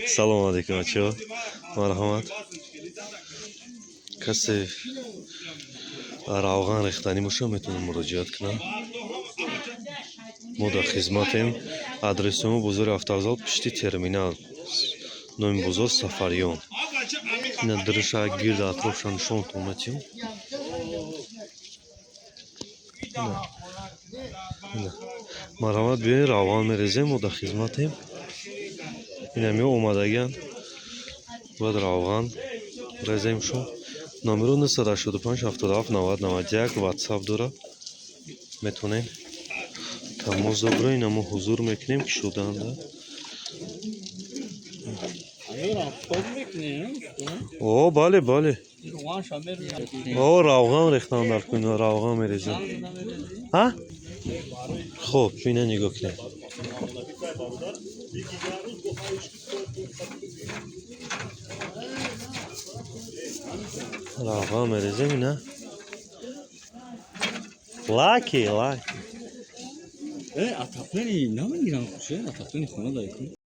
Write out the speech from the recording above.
Салом алейкум, бачаҳо, марҳамат. Касе равған рехтанӣ боша, метавонад муроҷиат кунад. Мо дар хизматем. Адреси мо: бозори Автовокзал, пишти терминал, номи бозор Сафарён. Ина дурша гирд атрофша нишонтон метиҳем. Ина. Марҳамат, биёед, равған мерезем, мо дар хизматем. Инами омадагиан, бояд равған резем шо. Номеро 985 77 90 91, ватсап дора, метавонем тамос добро. Ина мо ҳузур мекунем, ки шуданда. О, бале, бале. О, равған рехтан дар кун, равған мерезем. А хоб, ина нигоҳ кунед. Равған мерезем ина. Лаки лак. Отопление намегирам, хуше, отопление хона дай.